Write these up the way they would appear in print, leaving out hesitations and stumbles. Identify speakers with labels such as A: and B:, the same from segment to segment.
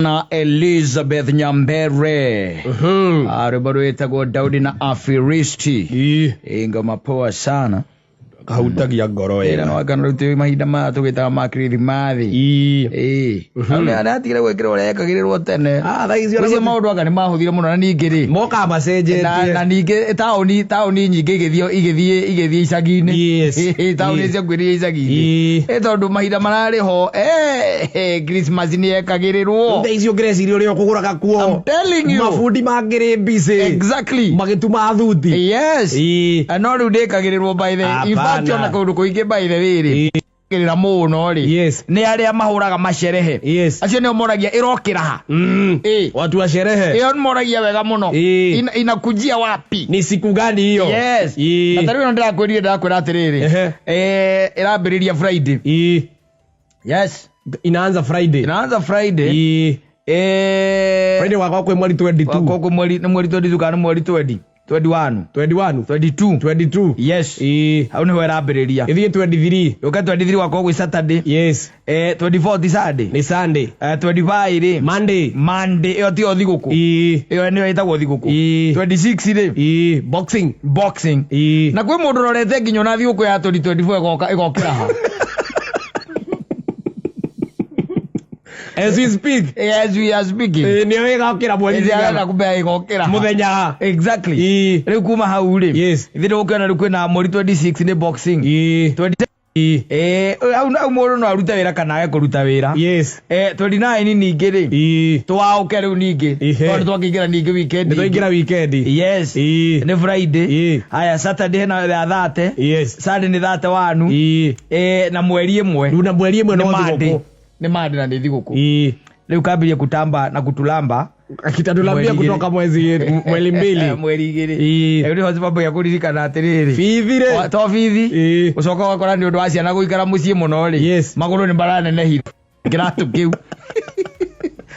A: Na Elizabeth Nyambere. Rwĩmbo rwĩtagwo Daudi na Afilisti.
B: Ii.
A: Ngoma poa sana.
B: Kahutagia ngoro
A: Ĩra
B: wega.
A: no kana rĩu mahinda maya tũgĩtaga ma Kirithimathi.
B: Ii.
A: Ĩĩ. Atigire gwĩkĩra ũrĩa ekagĩrĩrwo tene.
B: Ah, thaa ici ona
A: Ũcio maũndũ anga nĩ mahũthire mũno na ningĩ rĩ.
B: Mokaga macenjetie.
A: Na ningĩ taũni nyingĩ igĩthiĩ icagi-inĩ.
B: Yes.
A: Taũni
B: Yes.
A: ciakuhĩrĩirie icagi-inĩ.
B: Ii.
A: Ĩ tondũ mahinda mararĩ ho Christmas nĩ yekagĩrĩrwo.
B: Thaa ici ũngĩreciria ũrĩa ũkũgũra gakuo.
A: I'm telling you.
B: Mabundi mangĩrĩ busy.
A: Exactly.
B: Magĩtuma thuti.
A: Yes.
B: Ii.
A: No rĩu ndĩkagĩrĩrwo by the in fact
B: Hapana.
A: ona kũndũ kũingĩ by the way rĩ. Kĩrĩra mũno rĩ.
B: Yes.
A: Nĩ arĩa mahũraga macerehe.
B: Yes.
A: Acio nĩo moragia ĩrokĩra ha. Ĩ.
B: Watu wa sherehe.
A: Ĩyo nĩ moragia wega mũno.
B: Ĩ.
A: Inakujia wapi?
B: Ni siku gani hiyo?
A: Yes.
B: Ii.
A: Na tarĩu ĩno ndĩrakwĩrire ndĩrakwĩra atĩrĩrĩ.
B: Ehe.
A: Ĩrambĩrĩria Friday.
B: Ii.
A: Yes.
B: Inaanza Friday.
A: Inaanza Friday.
B: Ii. Friday wakwa kwĩ mweri 22.
A: Wakwa kwĩ mweri nĩ mweri 22 kana nĩ mweri 20? 21.
B: 21.
A: 22.
B: 22.
A: Yes.
B: Ii.
A: Hau nĩho ĩrambĩrĩria.
B: Ĩthiĩ 23.
A: Yũke 23 wakorwo gwĩ Saturday.
B: Yes.
A: 24 ti Sunday.
B: Ni Sunday.
A: 25 rĩ.
B: Monday.
A: Monday ĩyo tiyo thigũkũ.
B: Ii.
A: Ĩyo nĩyo ĩtagwo thigũkũ.
B: Ii.
A: 26 rĩ.
B: Ii. Boxing.
A: Boxing.
B: Ii.
A: Na kwĩ mũndũ ũrorete nginya ona thigũkũ ya 2024 ĩgokĩra ha.
B: As we speak.
A: As we are speaking.
B: Nĩyo ĩgokĩra mweri
A: Ĩrĩa
B: cigana?
A: arenda ĩgokĩra ha.
B: Mũthenya.
A: Exactly.
B: Ii.
A: Rĩu kuma hau rĩ.
B: Yes.
A: Ithuĩ nĩgũkĩona rĩu kwĩna mweri 26 nĩ boxing.
B: Ii.
A: 27
B: Ii.
A: Hau mũndũ no arute wĩra kana age kũruta wĩra.
B: Yes.
A: 29 ningĩ rĩ.
B: Ii.
A: Twaũke rĩu ningĩ.
B: Ihe.
A: Tondũ twakĩingĩra ningĩ weekend.
B: Nĩ twaingĩra weekend.
A: Yes.
B: Ii.
A: Nĩ Friday.
B: Ii.
A: Haya Saturday hena ya 30.
B: Yes.
A: Sunday nĩ 31.
B: Ii.
A: Na mweri ĩmwe.
B: Rĩu na mweri ĩmwe
A: Nĩ
B: no
A: Monday.
B: thigũkũ.
A: Nĩ Monday na nĩ thigũkũ.
B: Ii.
A: Rĩu kambĩrĩria kutamba na kutulamba.
B: Akitatulambia
A: Mweri igĩrĩ.
B: kutoka mweri mbili.
A: Mweri igĩrĩ.
B: Ii.
A: Rĩu nĩho cibambagia kũririkana atĩrĩrĩ.
B: Bithi rĩ.
A: To bithi.
B: Ii.
A: Ũcoka ũgakora nĩ ũndũ wa ciana gũikara mũciĩ mũno rĩ.
B: Yes.
A: Magũrũ nĩ maranenehire. Kĩratũ kĩu.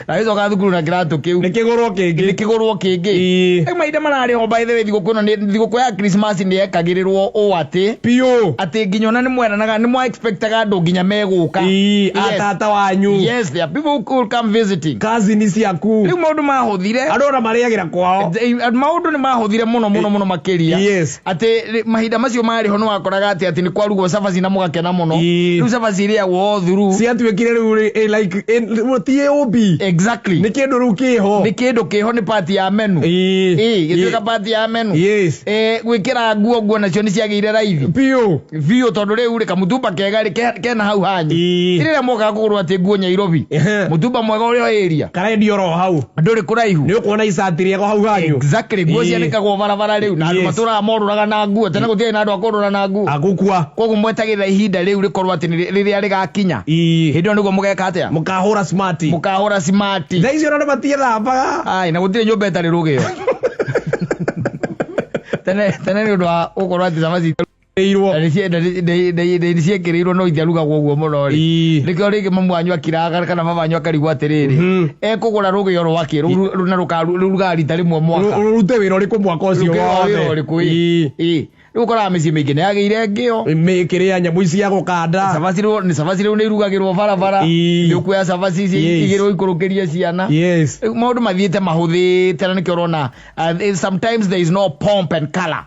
A: Na gĩcoka thukuru na kĩratũ kĩu.
B: Nĩ kĩgũrwo kĩngĩ.
A: Nĩ kĩgũrwo kĩngĩ.
B: Ii.
A: Rĩu mahinda mararĩ ho by the way thigũkũ ĩno thigũkũ ya Christmas nĩ yekagĩrĩrwo ũũ atĩ
B: Piũ.
A: atĩ nginya ona nĩ mweranaga nĩ mwa expectaga andũ nginya megũka.
B: Ii.
A: Yes.
B: Atata wanyu.
A: Yes, there are people who will come visiting.
B: Cousin ciaku.
A: Rĩu maũndũ mahũthire.
B: Andũ ona marĩagĩra kwao.
A: Maũndũ nĩ mahũthire mũno mũno mũno makĩria.
B: Yes.
A: Atĩ mahinda macio marĩ ho nĩ wakoraga atĩ nĩ kwarugwo cabaci na mũgakena mũno.
B: Ii.
A: Rĩu cabaci irĩagwo o through.
B: Ciatuĩkire rĩu like ti ũmbi.
A: Exactly.
B: Nĩ kĩndũ rĩu kĩho.
A: Nĩ kĩndũ kĩho nĩ part ya menu.
B: Ii.
A: Ĩĩ, gĩtuĩka part ya menu.
B: Yes.
A: Gwĩkĩra nguo nacio nĩ ciagĩire raithi.
B: Piũ.
A: Biũ tondũ rĩu rĩ kamũtumba kega rĩ kena hau hanyu.
B: Ii.
A: Rĩrĩa mokaga kũgũrwo atĩ nguo Nyairobi.
B: Ehe.
A: Mũtumba mwega ũrĩa area.
B: Karendio oro hau.
A: Ndũrĩ kũraihu.
B: Nĩ ũkuona icati rĩega hau hanyu.
A: Exactly. Nguo
B: Ii.
A: cianĩkagwo barabara rĩu na andũ
B: Yes.
A: matũraga morũraga na nguo tene gũtiarĩ na andũ a kũrũra na nguo.
B: Agũkua.
A: Koguo mwetagĩrĩra ihinda rĩu rĩkorwo atĩ rĩrĩa rĩgakinya.
B: Ii.
A: Hĩndĩ ĩyo nĩguo mũgeka atĩa?
B: Mũkahũra smart.
A: Mũkahũra smart.
B: Thaa icio ona andũ matiethambaga.
A: Ai, na gũtirĩ nyũmba ĩtarĩ rũgĩo. Tene nĩ ũndũ wa gũkorwo atĩ cabaci
B: Ĩirwo.
A: na nĩ ciekĩrĩirwo no itiarugagwo ũguo mũno rĩ.
B: Ii.
A: Nĩkĩo rĩngĩ mamu wanyu akiraga kana baba wanyu akarigwo atĩrĩrĩ ekũgũra rũgĩo rwakĩ na rũrugaga rita rĩmwe mwaka.
B: Rũrute wĩra ũrĩkũ mwaka ũcio
A: Rũgĩo
B: wothe.
A: wĩra ũrĩkũ ĩ?
B: Ii.
A: Ĩ. Rĩu ũkoraga mĩciĩ mĩingĩ nĩ yagĩire ngĩo.
B: Mĩkĩrĩ ya nyamũ ici cia gũkanda.
A: Cabaci rĩu nĩ irugagĩrwo barabara.
B: Ii.
A: Nĩ ũkuoya cabaci ici
B: Yes.
A: igĩrĩ ũikũrũkĩrie ciana.
B: Yes.
A: Rĩu maũndũ mathiĩte mahũthĩte na nĩkĩo ũrona sometimes there is no pomp and color.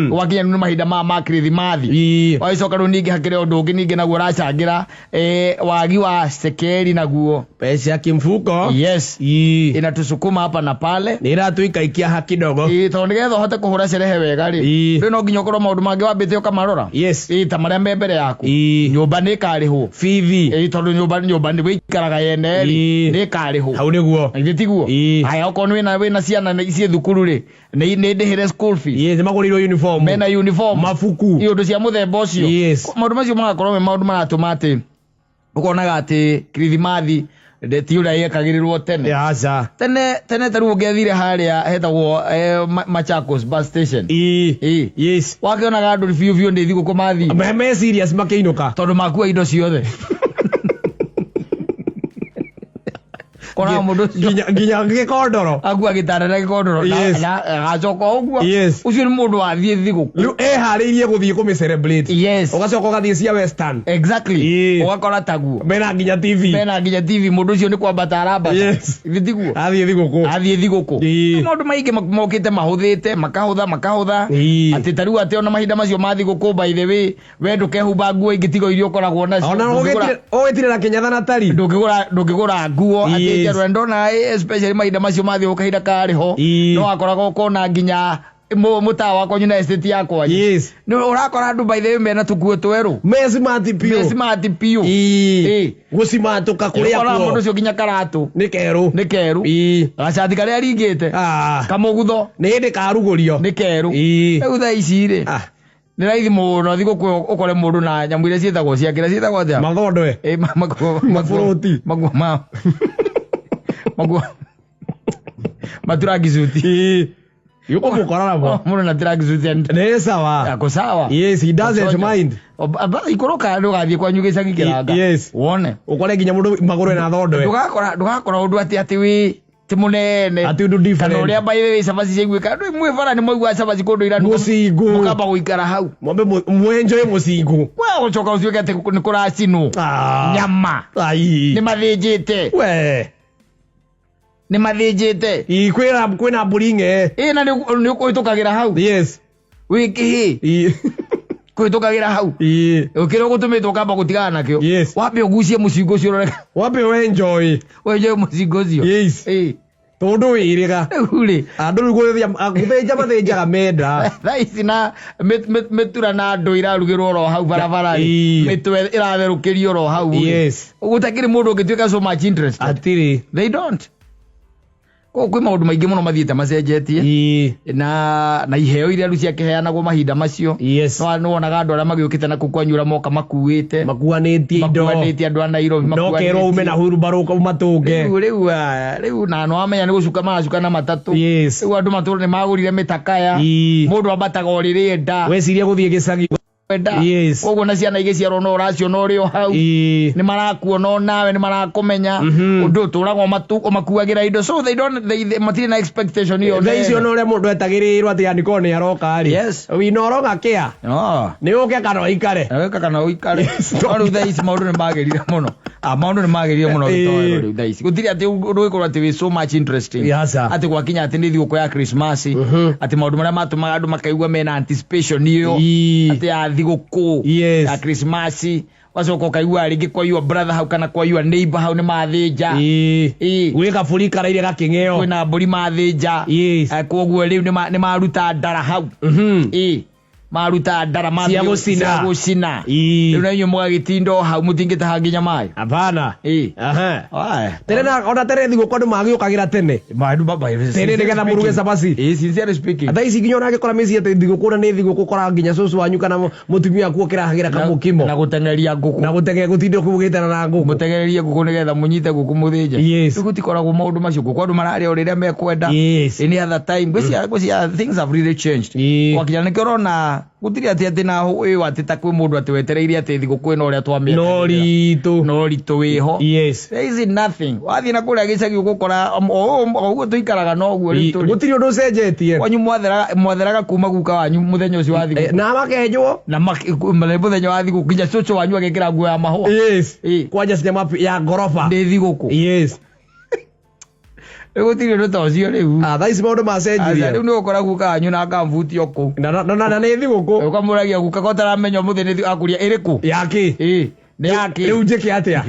A: Gwakinya nĩ mahinda ma Kirithimathi.
B: Ii.
A: Wagĩcoka rĩu ningĩ hakĩrĩ ũndũ ũngĩ ningĩ naguo ũracangĩra wagi wa cekeri naguo.
B: Pesa ya kimfuko.
A: Yes.
B: Ii.
A: Inatusukuma hapa na pale.
B: Nĩ ĩratũikaikia ha kidogo.
A: Ii, tondũ nĩgetha ũhote kũhũra cerehe wega rĩ.
B: Ii.
A: Rĩu no nginya ũkorwo maũndũ mangĩ wambĩte ũkamarora.
B: Yes.
A: Ii, ta marĩa me mbere yaku.
B: Ii.
A: Nyũmba nĩ ĩkarĩhwo.
B: Bithi.
A: Ii, tondũ nyũmba nĩ wĩikaraga yene rĩ.
B: Ii.
A: Nĩ ĩkarĩhwo.
B: Hau nĩguo.
A: Githĩ tiguo?
B: Ii.
A: Haya okorwo wĩna ciana ciĩ thukuru rĩ, nĩ ndĩhĩre school fees.
B: Yes, nĩ magũrĩirwo uniform.
A: Mena uniform.
B: Mabuku.
A: Iũndũ cia mũthemba ũcio.
B: Yes.
A: Maũndũ macio magakorwo me maũndũ maratũma atĩ ũkonaga atĩ Kirithimathi ti ũrĩa yekagĩrĩrwo tene.
B: Aca.
A: Tene ta rĩu ũngĩathire harĩa hetagwo Machakos bus station.
B: Ii.
A: Ii.
B: Yes.
A: Wakĩonaga andũ biũ biũ nĩ thigũkũ mathiĩ.
B: Me serious makĩinũka.
A: Tondũ makua indo ciothe. Koraga mũndũ ũcio
B: Nginya gĩkondoro.
A: Akua gĩtanda na gĩkondoro na-
B: Yes.
A: na agacoka o ũguo.
B: Yes.
A: Ũcio nĩ mũndũ wathiĩ thigũkũ.
B: Rĩu eharĩirie gũthiĩ kũmĩ celebrate.
A: Yes.
B: Ũgacoka ũgathiĩ cia western.
A: Exactly.
B: Ĩĩ.
A: Ũgakora taguo.
B: Mena nginya TV.
A: Mena nginya TV, mũndũ ũcio nĩ kwambata arambata.
B: Yes.
A: Githĩ tiguo?
B: Athiĩ thigũkũ.
A: Athiĩ thigũkũ.
B: Ĩĩ.
A: Maũndũ maingĩ mokĩte mahũthĩte, makahũtha makahũtha.
B: Ĩĩ.
A: Atĩ ta rĩu atĩ ona mahinda macio ma thigũkũ, by the way, we ndũkehumba nguo ingĩ tiga iria ũkoragwo nacio.
B: Ona ũgĩtire na kĩnyatha na tari.
A: Ndũngĩgũra nguo atĩ
B: Yes.
A: njerũ. Ndona especially mahinda macio ma thigũkũ, kahinda karĩ ho,
B: Ĩĩ.
A: no wakoraga ũkona nginya mũtaa wa kwanyu na estate ya kwanyu
B: Yes.
A: nĩ ũrakora andũ, by the way, mena tũkuo twerũ.
B: Me smart piũ.
A: Me smart piũ.
B: Ĩĩ.
A: Ĩĩ.
B: Gũcimatũka kũrĩa
A: Ũkoraga mũndũ
B: kuo.
A: ũcio nginya karatũ
B: Nĩ kerũ.
A: nĩ kerũ.
B: Ĩĩ.
A: Gacati karĩa aringĩte,
B: Ah.
A: kamũgutho,
B: Nĩ hĩndĩ karugũrio.
A: nĩ kerũ.
B: Ĩĩ.
A: Rĩu thaa ici rĩ,
B: Ah.
A: nĩ raithi mũno thigũkũ ũkore mũndũ na nyamũ iria ciĩtagwo cia kĩrĩa ciĩtagwo atĩa?
B: Mathondwe.
A: Ĩ,
B: Maburũti.
A: Maguo ma maguo maturangisuti.
B: Ĩĩ. Yũkũmũkora namo.
A: Mũndũ na tracksuit and
B: Nĩ sawa.
A: ako sawa.
B: Yes, he doesn't mind.
A: Ikũrũka ndũgathiĩ kwanyu gĩcagi kĩranga
B: Yes.
A: wone.
B: Ũkore nginya mũndũ magũrũ ena thondwe.
A: Ndũgakora ũndũ atĩ wĩ ti mũnene
B: Atĩ ũndũ
A: kana
B: different.
A: ũrĩa by the way cabaci ciaiguĩka andũ mwĩ bara nĩ mwaigua cabaci kũndũ ira
B: Mũcingũ.
A: mũkamba gũikara hau.
B: Mwambe mwenjoe mũcingũ.
A: Kwa gũcoka ũtuĩke atĩ nĩ kũracinwo
B: Ah.
A: nyama,
B: Ai.
A: nĩ mathĩnjĩte,
B: We.
A: nĩ mathĩnjĩte.
B: Ĩ, kwĩna mbũri ng'ee.
A: Ĩ, na nĩ ũkũhĩtũkagĩra hau
B: Yes.
A: wĩ kĩhĩ,
B: Ĩ.
A: kũhĩtũkagĩra hau
B: Ĩ.
A: kĩrĩa ũgũtũmĩtwo ũkamba gũtigana nakĩo.
B: Yes.
A: Wambe ũgucie mũcingo ũcio ũrore.
B: Wambe wenjoy.
A: Wenjoe mũcingo ũcio.
B: Yes.
A: Ĩ.
B: Tondũ wĩrĩga.
A: Rĩu rĩ,
B: Andũ rĩu gũthĩnja mathĩnjaga menda.
A: Thaa ici na mĩtura na andũ irarugĩrwo oro hau barabara rĩ,
B: Ĩ.
A: mĩtwe ĩratherũkĩrio oro hau rĩ.
B: Yes.
A: Gũtakĩrĩ mũndũ ũngĩtuĩka so much interested.
B: Atirĩ.
A: They don't. Koguo kwĩ maũndũ maingĩ mũno mathiĩte macenjetie
B: Ĩ.
A: na iheo iria rĩu ciakĩheanagwo mahinda macio.
B: Yes.
A: No nĩwonaga andũ arĩa magĩũkĩte na kũu kwanyu ũrĩa moka makuĩte.
B: Makuanĩtie indo.
A: Makuanĩtie, andũ a Nairobi.
B: Ndokerwo ume na hurumbarũ ũmatũnge.
A: Rĩu na nĩwamenya nĩ gũcuka maracuka na matatũ.
B: Yes.
A: Rĩu andũ matũra nĩ magũrire mĩtakaya.
B: Ĩ.
A: Mũndũ ambataga o rĩrĩa enda.
B: Weciria gũthiĩ gĩcagi.
A: Enda.
B: Yes.
A: Koguo na ciana igĩciarwo no ũraciona ũrĩ o hau.
B: Ĩ.
A: Nĩ marakuona o nawe, nĩ marakũmenya. Ũndũ ũtũraga ũmakuagĩra indo, so they don't they matirĩ na expectation ĩyo
B: Thaa icio
A: nene.
B: na ũrĩa mũndũ etagĩrĩrwo atĩ anĩkorwo nĩ aroka rĩ.
A: Yes.
B: We no longer care.
A: No.
B: Nĩ ũke kana ũikare.
A: Weka kana ũikare.
B: Yes.
A: No rĩu thaa ici maũndũ nĩ magĩrire mũno. Ah, maũndũ nĩ magĩrire mũno
B: Ĩĩ.
A: gĩtoero. Rĩu thaa ici gũtirĩ atĩ ũndũ ũgĩkorwo atĩ wĩ so much interesting
B: Yes, sir.
A: atĩ gwakinya atĩ nĩ thigũkũ ya Krismasi, atĩ maũndũ marĩa matũmaga andũ makaigua mena anticipation ĩyo
B: Ĩĩ.
A: atĩ ya thigũkũ
B: Yes.
A: ya Krismasi, wacoka ũkaigua rĩngĩ kwa your brother hau kana kwa your neighbor hau nĩ mathĩnja.
B: Ĩĩ.
A: Ĩĩ.
B: Gwĩ kabũri karaire gakĩng'eo.
A: Kwĩna mbũri mathĩnja.
B: Yes.
A: Koguo rĩu nĩ maruta ndara hau. Ĩĩ, maruta ndara
B: Cia gũcina.
A: Cia gũcina.
B: Ĩĩ.
A: Rĩu na inyuĩ mũgagĩtinda o hau mũtingĩtaha nginya maĩ.
B: Hapana.
A: Ĩĩ.
B: Aha.
A: Aya.
B: Tene na ona tene thigũkũ andũ magĩũkagĩra tene.
A: Maũndũ
B: Tene nĩgetha mũruge cabaci.
A: Ĩĩ, sincerely speaking.
B: Thaa ici nginya ona angĩkora mĩciĩ atĩ thigũkũ na nĩ thigũkũ ũkoraga nginya cũcũ wanyu kana mũtumia waku ũkĩrahagĩra kamũkimo.
A: Na gũteng'eria ngũkũ.
B: Na gũtenge gũtinda kũgĩtana na ngũkũ.
A: Mũteng'ererie ngũkũ nĩgetha mũnyite ngũkũ mũthĩnje.
B: Yes.
A: Rĩu gũtikoragwo maũndũ macio ngũkũ, andũ mararĩa o rĩrĩa mekwenda.
B: Yes.
A: Any other time ngwĩciria things have really changed.
B: Ĩĩ.
A: Gwakinya nĩkĩo ũrona gũtirĩ atĩ na ĩyo atĩ ta kwĩ mũndũ atĩ wetereire atĩ thigũkũ ĩno ũrĩa twamĩetagĩrĩra.
B: No ritũ.
A: No ritũ wĩho.
B: Yes.
A: There is nothing. Wathiĩ na kũrĩa gĩcagi ũgũkora o ũguo tũikaraga noguo rĩu tũrĩ.
B: Gũtirĩ ũndũ ũcenjetie.
A: Kwanyu mwatheraga kuma guka wanyu mũthenya ũcio wa thigũkũ.
B: Na makenjwo.
A: Na mũthenya wa thigũkũ nginya cũcũ wanyu agekĩra nguo ya mahũa.
B: Yes.
A: Ĩĩ.
B: Kwanja cinema ya ngoroba.
A: Nĩ thigũkũ.
B: Yes.
A: Rĩu gũtirĩ ũndũ ta ũcio rĩu.
B: Ah, thaa ici maũndũ
A: Aca,
B: macenjirie.
A: rĩu nĩ ũgũkora guka wanyu na akambuti o kũu.
B: Na nĩ thigũkũ.
A: Ũkamũragia guka ko taramenya ũmũthĩ nĩ akũria ĩrĩkũ.
B: Yaki.
A: Ĩĩ, nĩ yaki.
B: Rĩu njĩke atĩa?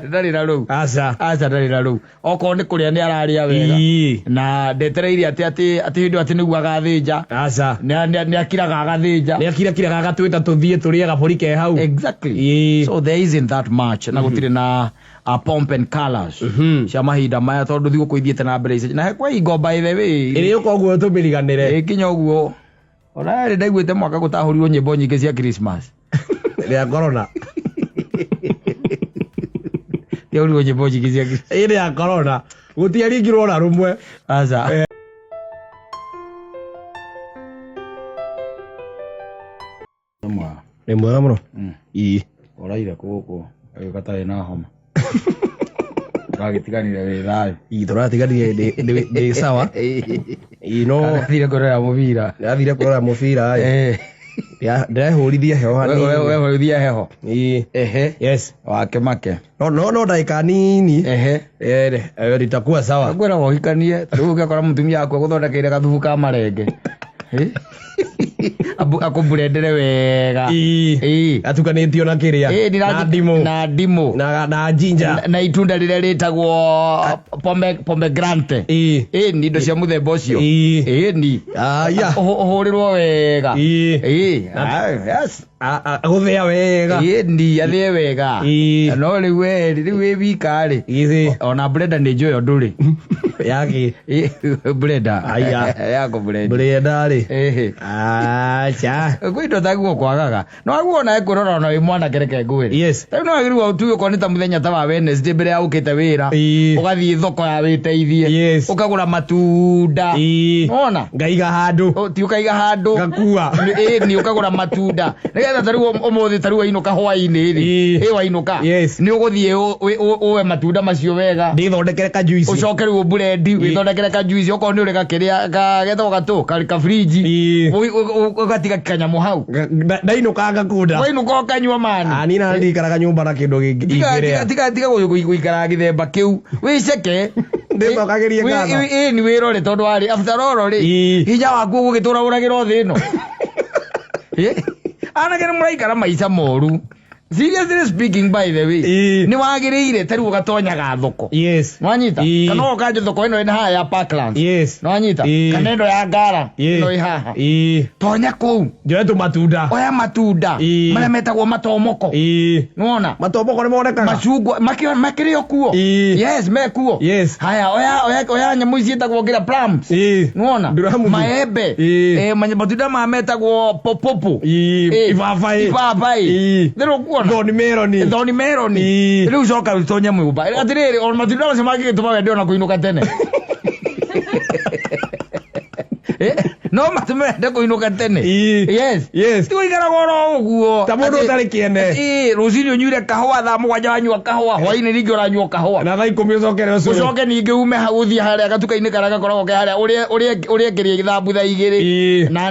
A: Ndarĩ na rũu.
B: Aca.
A: Aca, ndarĩ na rũu. Okorwo nĩ kũrĩa nĩ ararĩa wega.
B: Ĩĩ.
A: Na ndetereire atĩ hĩndĩ ĩyo atĩ nĩguo agathĩnja.
B: Aca.
A: Nĩ akiraga agathĩnja.
B: Nĩ akirakiraga agatwĩta tũthiĩ tũrĩe gabũri ke hau.
A: Exactly.
B: Ĩĩ.
A: So there isn't that much na gũtirĩ na pomp and colors cia mahinda maya tondũ thigũkũ ithiĩte na mbere ici na he kwa hingo, by the way.
B: Ĩrĩũka ũguo tũmĩriganĩre.
A: Ĩ, nginya ũguo ona rĩ ndaiguĩte mwaka gũtahũrirwo nyĩmbo nyingĩ cia Christmas.
B: Rĩa corona.
A: Tiahũrirwo nyĩmbo nyingĩ cia Christmas.
B: Ĩrĩ ya corona. Gũtiaringirwo ona rũmwe.
A: Aca.
B: Nĩ mwega mũno. Ĩĩ.
A: Ũraire kũgũkũ agĩũka tarĩ na homa. Twagĩtiganire wĩ thayũ.
B: Ii, tũratiganire ndĩ sawa. Ii, no
A: Athire kũrora mũbira.
B: Ndathire kũrora mũbira ĩ. Ndĩrehũrithia heho hanini.
A: Wehũrithia heho.
B: Ii.
A: Ehe.
B: Yes.
A: Wake make.
B: No ndagĩka nini.
A: Ehe.
B: Nitakuwa sawa.
A: Kwĩra ũhikanie, rĩu ũngĩkora mũtumia waku agũthondekeire gathubu ka marenge. Eh? Akũmburendere wega.
B: Ii.
A: Ii.
B: Atukanĩtio na kĩrĩa.
A: Ĩ,
B: Na ndimũ.
A: Na ndimũ.
B: Na ginger.
A: Na itunda rĩrĩa rĩtagwo pomegranate.
B: Ii.
A: Ĩni indo cia mũthemba ũcio.
B: Ii.
A: Ĩni.
B: Aya.
A: Ũhũrĩrwo wega.
B: Ii.
A: Ĩ, ah, yes.
B: Agũthĩa wega.
A: Ĩni athĩe wega.
B: Ii.
A: No rĩu we rĩu wĩ wika rĩ.
B: Ii.
A: Ona blender nĩ njũĩ ndũrĩ.
B: Yaki.
A: Blender.
B: Aya.
A: Yako blender.
B: Blender rĩ.
A: Ĩhĩ.
B: Acha.
A: Kwĩ indo ta guo kwagaga. No aguo ona ekwĩrora ona wĩ mwanake reke ngwĩre.
B: Yes.
A: Tarĩu no wagĩrĩirwo tuge okorwo nĩ ta mũthenya ta wa Wednesday mbere ya ũkĩte wĩra.
B: Ii.
A: Ũgathiĩ thoko ya wĩteithie.
B: Yes.
A: Ũkagũra matunda.
B: Ii.
A: Wona?
B: Ngaiga handũ.
A: Ti ũkaiga handũ.
B: Ngakua.
A: Ĩni ũkagũra matunda. Nĩgetha tarĩu ũmũthĩ tarĩu wainũka hwaĩ-inĩ rĩ.
B: Ii.
A: Ĩ wainũka.
B: Yes.
A: Nĩ ũgũthiĩ ũwe matunda macio wega.
B: Ndĩthondekere kajuici.
A: Ũcoke rĩu ũburendi wĩthondekere kajuici okorwo nĩ ũrĩ gakĩrĩa getagwo gatũ karĩ kabrinji.
B: Ii.
A: Ũgatiga kanyamũ hau.
B: Ndainũka ngakunda.
A: Wainũka ũkanyua mani.
B: Ah, niĩ na ndikaraga nyũmba na kĩndũ
A: Tiga-
B: ingĩrĩa.
A: tiga gũikara gĩthemba kĩu wĩceke.
B: Ndĩcokagĩrie ngatho.
A: Ĩ ni wĩrore tondũ warĩ after all rĩ
B: Ii.
A: hinya waku ũgũgĩtũra ũragĩra thĩ ĩno. Anake nĩ mũraikara maica moru. Seriously speaking, by the way,
B: Ii.
A: nĩ wagĩrĩire ta rĩu ũgatonyaga thoko.
B: Yes.
A: Nwanyita
B: Ii.
A: kana ũkanje thoko ĩno ĩna haha ya Parklands.
B: Yes.
A: Nwanyita
B: Ii.
A: kana ĩno ya Ngara
B: Ii.
A: ĩno ĩ haha.
B: Ii.
A: Tonya kũu
B: Njoe tũmatunda.
A: oya matunda
B: Ii.
A: marĩa metagwo matomoko.
B: Ii.
A: Nĩwona
B: Matomoko nĩ monekaga.
A: macungwa makĩrĩ o kuo.
B: Ii.
A: Yes, me kuo.
B: Yes.
A: Haya, oya nyamũ ici ciĩtagwo ngira plums.
B: Ii.
A: Nĩwona
B: Nduramuthi.
A: maembe.
B: Ii.
A: Matunda maya metagwo popopo.
B: Ii. Ibabaĩ.
A: Ibabaĩ.
B: Ii.
A: Rĩu ũkuona
B: Thoni meroni.
A: Thoni meroni.
B: Ii.
A: Rĩu coka ũtonye nyũmba atĩrĩrĩ, ona matunda macio mangĩgĩtũma wende ona kũinũka tene. No matũme wende kũinũka tene.
B: Ii.
A: Yes.
B: Yes.
A: Ti gũikaraga oro ũguo
B: Ta mũndũ ũtarĩ kĩene.
A: Ĩ, rũcinĩ ũnyuire kahũa thaa 7 wanyua kahũa, hwainĩ ningĩ ũranyua kahũa.
B: Na thaa 10 ũcokere ũcũrũ.
A: Ũcoke ningĩ ume hau ũthiĩ harĩa gatuka-inĩ karĩa gakoragwo ke harĩa ũrĩe kĩrĩa gĩthambutha 2
B: Ii.
A: na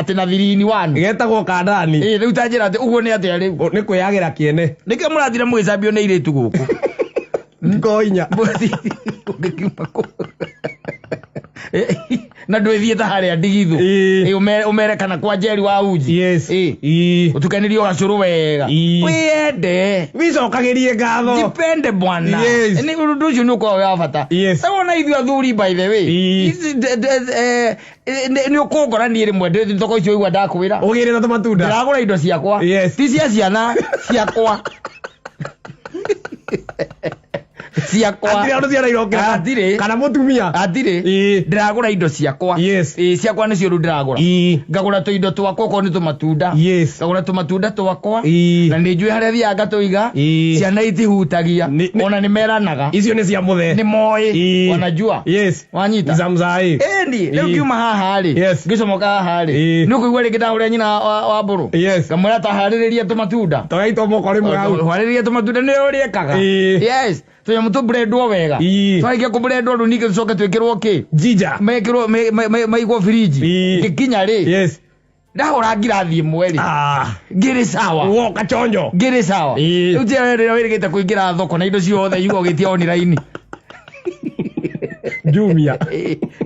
A: atĩ na thirini wani.
B: Getagwo kandani.
A: Ĩ, rĩu ta njĩra atĩ ũguo nĩ atĩa rĩu?
B: Nĩ kwĩyagĩra kĩene.
A: Nĩkĩo mũrathire mũgĩcambio nĩ airĩtu gũkũ.
B: Ko inya.
A: Ũngĩkiuma kũ? Na ndwĩthiĩte harĩa ndigithũ.
B: Ii.
A: Ĩ, ũmere kana kwa Njeri wa uji.
B: Yes.
A: Ĩ.
B: Ii.
A: Ũtukanĩrio gacũrũ wega.
B: Ii.
A: Wĩyende.
B: Wicokagĩrie ngatho.
A: Jipende bwana.
B: Yes.
A: Nĩ ũndũ ũcio nĩ ũkoragwo wĩ wa bata.
B: Yes.
A: Ta wona ithuĩ athuri, by the way.
B: Ii.
A: Ici nĩ ũkũngora niĩ rĩmwe ndĩ thoko icio igua ndakwĩra.
B: Ũgĩre na tũmatunda.
A: Ndĩragũra indo ciakwa.
B: Yes.
A: Ti cia ciana ciakwa. Ciakwa.
B: Hatirĩ andũ ciana irokĩra.
A: Hatirĩ.
B: Kana mũtumia.
A: Hatirĩ.
B: Ii.
A: Ndĩragũra indo ciakwa.
B: Yes.
A: Ĩ, ciakwa nĩcio rĩu ndĩragũra.
B: Ii.
A: Ngagũra tũindo twakwa okorwo nĩ tũmatunda.
B: Yes.
A: Ngagũra tũmatunda twakwa.
B: Ii.
A: Na nĩ njũĩ harĩa thiaga ngatũiga.
B: Ii.
A: Ciana itihutagia. Ona nĩ meranaga.
B: Icio nĩ cia mũthee.
A: Nĩ moĩ.
B: Ii.
A: Wanajua.
B: Yes.
A: Wanyita.
B: Za mzai.
A: Ĩni, rĩu
B: Ii.
A: ngiuma haha rĩ.
B: Yes.
A: Ngĩcomoka haha rĩ.
B: Ii.
A: Nĩ ũkũigua rĩngĩ ndahũrĩra nyina wa mbũrũ.
B: Yes.
A: Ngamwĩra taharĩrĩria tũmatunda.
B: Toya itomoko rĩmwe hau.
A: Harĩrĩria tũmatunda nĩ ũrĩa ekaga.
B: Ii.
A: Yes. Tũnyamũ tũmburendwo wega.
B: Ii.
A: Twarĩkia kũmburendwo rĩu ningĩ tũcoke twĩkĩrwo kĩ?
B: Jinja.
A: Mekĩrwo maigwo firiji.
B: Ii.
A: Ngĩkinya rĩ.
B: Yes.
A: Ndahũra ngirathi ĩmwe rĩ.
B: Ah.
A: Ngĩrĩ sawa.
B: Woka chonjo.
A: Ngĩrĩ sawa.
B: Ii.
A: Rĩu njĩra rĩrĩa wĩrĩgĩte kũingĩra thoko na indo ciothe yuga ũgĩtia online.
B: Jumia.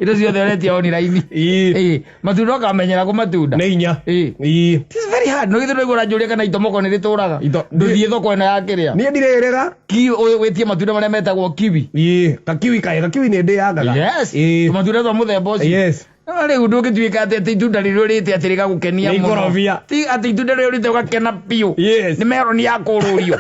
A: Indo ciothe ũretia online.
B: Ii.
A: Ĩ, matunda ũkamenyera kũ matunda.
B: Nĩ inya.
A: Ĩ.
B: Ii.
A: It is very hard. No githĩ ndũigua ũranjũria kana itomoko nĩ rĩtũraga. Ndũthiĩ thoko ĩno ya kĩrĩa.
B: Niĩ ndirĩrĩga.
A: Wĩtie matunda marĩa metagwo kiwi.
B: Ii. Kakiwi kaĩ kakiwi nĩ ndĩangaga.
A: Yes.
B: Ii.
A: Tũmatunda twa mũthemba ũcio.
B: Yes.
A: No rĩu ndũngĩtuĩka atĩ itunda rĩrĩa ũrĩte atĩ rĩgagũkenia
B: Nĩ
A: mũno.
B: ikorobia.
A: Ti atĩ itunda rĩrĩa ũrĩte ũgakena biũ.
B: Yes.
A: Nĩ meroni ya kũrũrio.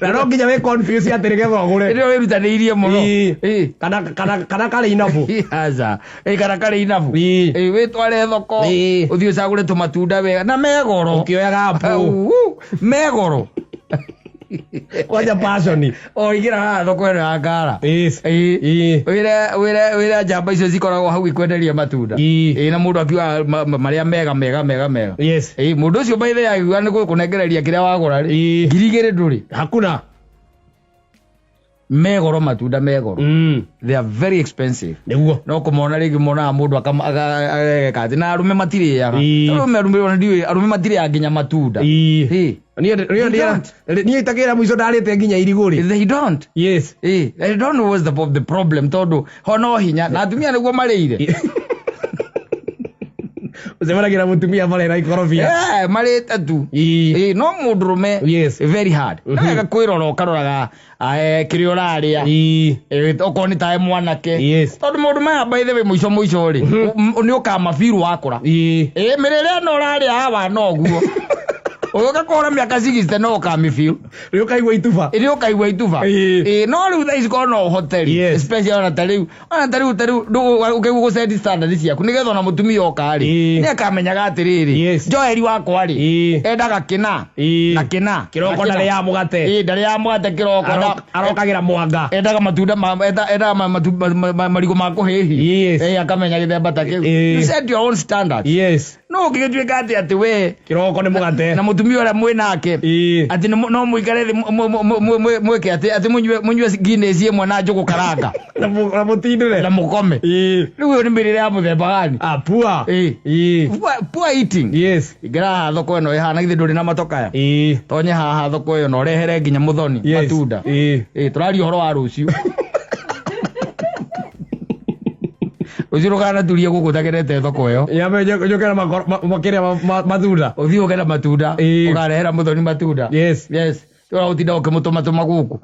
B: Na no nginya wĩ confuse atĩ nĩgetha ũgũre.
A: Rĩrĩa wĩrutanĩirie mũno.
B: Ii.
A: Ii.
B: Kana karĩ inabu.
A: Aca. Ĩ, kana karĩ inabu.
B: Ii.
A: Ĩ, wĩtware thoko.
B: Ii.
A: Ũthiĩ ũcagũre tũmatunda wega na megoro.
B: Ũkĩoyaga apple.
A: Au, megoro.
B: Kwanja passion.
A: O ingĩra haha thoko ĩno ya ngara.
B: Yes.
A: Ĩĩ.
B: Ĩĩ.
A: Wĩre njamba icio cikoragwo hau ikwenderia matunda.
B: Ĩĩ.
A: Ĩĩ, na mũndũ akiuga marĩa mega mega mega mega.
B: Yes.
A: Ĩĩ, mũndũ ũcio by the way akiuga nĩ gũkũnengereria kĩrĩa wagũra rĩ,
B: Ĩĩ.
A: 2,000 ndũrĩ.
B: Hakuna.
A: Megoro, matunda megoro.
B: Mm.
A: They are very expensive.
B: Nĩguo.
A: No kũmona rĩngĩ monaga mũndũ ageka atĩ na arũme matirĩaga.
B: Ĩĩ.
A: Arũme ona ndiũĩ, arũme matirĩaga nginya matunda.
B: Ĩĩ.
A: Ĩĩ.
B: Niĩ niĩ
A: They don't.
B: niĩ itakĩra mũico ndarĩte nginya irigũ rĩ.
A: They don't.
B: Yes.
A: Ĩĩ, I don't know what's the problem, tondũ ho no hinya na atumia nĩguo marĩire.
B: Ũcemanagia mũtumia barĩ na ikorobia.
A: Eh, marĩte tu.
B: Ĩĩ.
A: Ĩĩ, no mũndũrũme
B: Yes.
A: very hard. No wega kwĩrora ũkaroraga kĩrĩa ũrarĩa.
B: Ĩĩ.
A: Eh, okorwo nĩ tae mwanake.
B: Yes.
A: Tondũ maũndũ maya by the way mũico mũico rĩ, nĩ ũkamabiru wakũra.
B: Ĩĩ.
A: Ĩĩ, mĩrĩre ĩno ũrarĩa hawa no guo. Ũgĩũka kũhũra mĩaka 60 no ũkamĩbiu.
B: Rĩ ũkaigua ituba.
A: Ĩrĩ ũkaigua ituba.
B: Ĩĩ.
A: Ĩĩ, no rĩu thaa ici korwo no ũhote rĩ,
B: Yes.
A: especially ona ta rĩu, ũkaigua gũcendi standard ciaku nĩgetha ona mũtumia oka rĩ,
B: Ĩĩ.
A: nĩ akamenyaga atĩrĩrĩ,
B: Yes.
A: Joeli wakwa rĩ,
B: Ĩĩ.
A: endaga kĩna
B: Ĩĩ.
A: na kĩna.
B: Kĩroko
A: na kĩna.
B: ndarĩaga mũgate.
A: Ĩĩ, ndarĩaga mũgate kĩroko.
B: Arokagĩra mwanga.
A: Endaga matunda endaga marigũ ma kũhĩhia.
B: Yes.
A: Ĩĩ, akamenya gĩthemba ta kĩu.
B: Ĩĩ.
A: You set your own standards.
B: Yes.
A: No ũngĩgĩtuĩka atĩ we
B: Kĩroko nĩ mũgate.
A: na mũtumia ũrĩa mwĩ nake
B: Ĩĩ.
A: atĩ no mũikare thĩ mwĩke atĩ mũnyue Guinness ĩmwe na njũgũ karanga
B: Na mũtindĩre.
A: na mũkome.
B: Ĩĩ.
A: Rĩu ĩyo nĩ mĩrĩre ya mũthemba gani?
B: Ah, poor.
A: Ĩĩ.
B: Ĩĩ.
A: Poor eating.
B: Yes.
A: Ingĩra haha thoko ĩno ĩhana githĩ ndũrĩ na matokaya.
B: Ĩĩ.
A: Tonye haha thoko ĩyo na ũrehere nginya mũthoni
B: Yes.
A: matunda.
B: Ĩĩ.
A: Ĩĩ, tũraria ũhoro wa rũciũ. Rũciũ ndũkanaturie gũkũ ũtagerete thoko ĩyo.
B: Nyambe njoke na makĩria matunda.
A: Ũthiĩ ũke na matunda.
B: Ĩĩ.
A: Ũkarehera mũthoni matunda.
B: Yes.
A: Yes. Tũra gũtinda ũkĩmũtũmatũma gũkũ.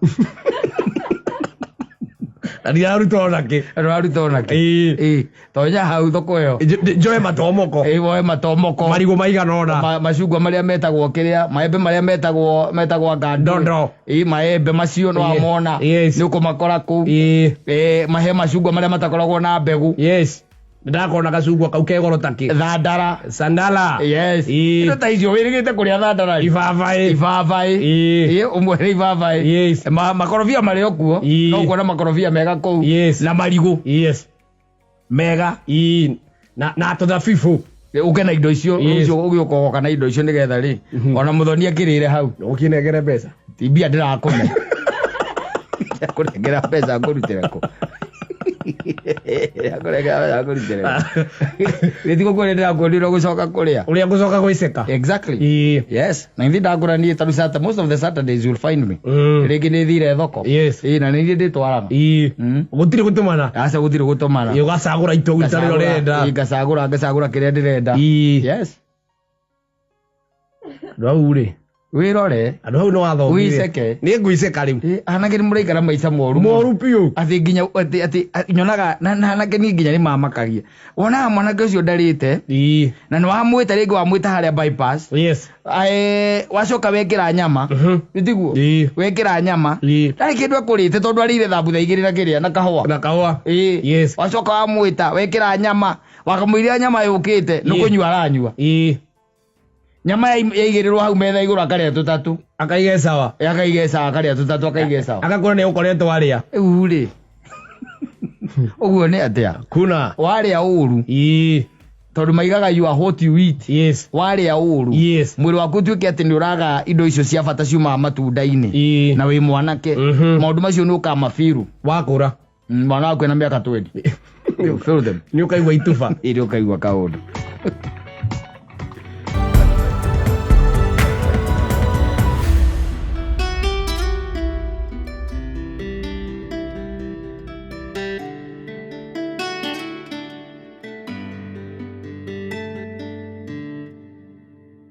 B: Na ndiraruta ona kĩ.
A: Ndũraruta ona kĩ.
B: Ĩĩ.
A: Ĩĩ. Tonya hau thoko ĩyo.
B: Njoe matomoko.
A: Ĩĩ, woe matomoko.
B: Marigũ maigana ũna.
A: Macungwa marĩa metagwo kĩrĩa, maembe marĩa metagwo ngandũ.
B: Ndondo.
A: Ĩĩ, maembe macio no
B: Ĩĩ.
A: wamona.
B: Yes.
A: Nĩ ũkũmakora kũu.
B: Ĩĩ.
A: Ĩĩ, mahe macungwa marĩa matakoragwo na mbegũ.
B: Yes. Ndakona gacungwa kau kegoro takĩ.
A: Thandara.
B: Sandala.
A: Yes.
B: Ĩĩ.
A: Indo ta icio wĩrĩgĩte kũrĩa thandara rĩ.
B: Ibabaĩ.
A: Ibabaĩ.
B: Ĩĩ.
A: Ĩĩ, ũmwere ibabaĩ.
B: Yes.
A: Makorobia marĩ o kuo.
B: Ĩĩ.
A: No kuona makorobia mega kũu.
B: Yes.
A: Na marigũ
B: Yes.
A: mega.
B: Ĩĩ. Na tũthabibũ.
A: Ũke na indo icio,
B: Yes.
A: rũciũ ũgĩũka ũgoka na indo icio nĩgetha rĩ, ona mũthoni akĩrĩre hau.
B: Ũkĩnengere mbeca.
A: Ti mbia ndĩrakũne. Ndakũnengera mbeca ngũrutĩre kũ? Ndakũnengera mbeca ngũrutĩre kũ? Gĩtigũ kũrĩa ndĩrakuonire ũgũcoka kũrĩa.
B: Ũrĩa ngũcoka gwĩceka.
A: Exactly.
B: Ĩĩ.
A: Yes. Na ithuĩ ndakũra niĩ tarĩu most of the Saturdays you'll find me.
B: Mm.
A: Rĩngĩ nĩ thire thoko.
B: Yes.
A: Ĩĩ, na nĩ niĩ ndĩtwaraga.
B: Ĩĩ.
A: Mm.
B: Gũtirĩ gũtũmana.
A: Aca gũtirĩ gũtũmana.
B: Ĩĩ, ũgacagũra itua rĩrĩa ũrenda.
A: Ĩĩ, ngacagũra kĩrĩa ndĩrenda.
B: Ĩĩ.
A: Yes.
B: Andũ hau rĩ.
A: Wĩrore.
B: Andũ hau nĩ wathomire.
A: Wĩceke.
B: Nĩ ngwĩceka rĩu.
A: Ĩĩ, anake nĩ mũraikara maica moru.
B: Moru biũ.
A: Atĩ nginya atĩ nyonaga na anake niĩ nginya nĩ mamakagia. Wonaga mwanake ũcio ndarĩte.
B: Ĩĩ.
A: Na nĩ wamwĩta rĩngĩ wamwĩta harĩa bypass.
B: Yes.
A: Wacoka wekĩra nyama.
B: Mhm.
A: Nĩtiguo?
B: Ĩĩ.
A: Wekĩra nyama.
B: Ĩĩ.
A: Ndarĩ kĩndũ ekũrĩte tondũ arĩire thambutha igĩrĩ na kĩrĩa na kahũa.
B: Na kahũa.
A: Ĩĩ.
B: Yes.
A: Wacoka wamwĩta wekĩra nyama wakamũiria nyama yũkĩte nĩ
B: Ĩĩ.
A: kũnyua aranyua.
B: Ĩĩ.
A: Nyama yaigĩrĩrwo hau metha igũrũ akarĩa tũtatũ.
B: Akaiga sawa.
A: Akaiga sawa, akarĩa tũtatũ akaiga sawa.
B: Agakorwo nĩ ũkoretwo arĩa.
A: Rĩu rĩ. Ũguo nĩ atĩa?
B: Kuna.
A: Warĩa ũru.
B: Ĩĩ.
A: Tondũ maigaga you are what you eat.
B: Yes.
A: Warĩa ũru.
B: Yes.
A: Mwĩrĩ waku ũtuĩke atĩ nĩ ũraga indo icio cia bata ciumaga matunda-inĩ.
B: Ĩĩ.
A: Na wĩ mwanake.
B: Mhm.
A: Maũndũ macio nĩ ũkamabiru.
B: Wakũra.
A: Mwana waku ena mĩaka 20. You feel them.
B: Nĩ ũkaigua ituba.
A: Ĩrĩ ũkaigua kaũndũ.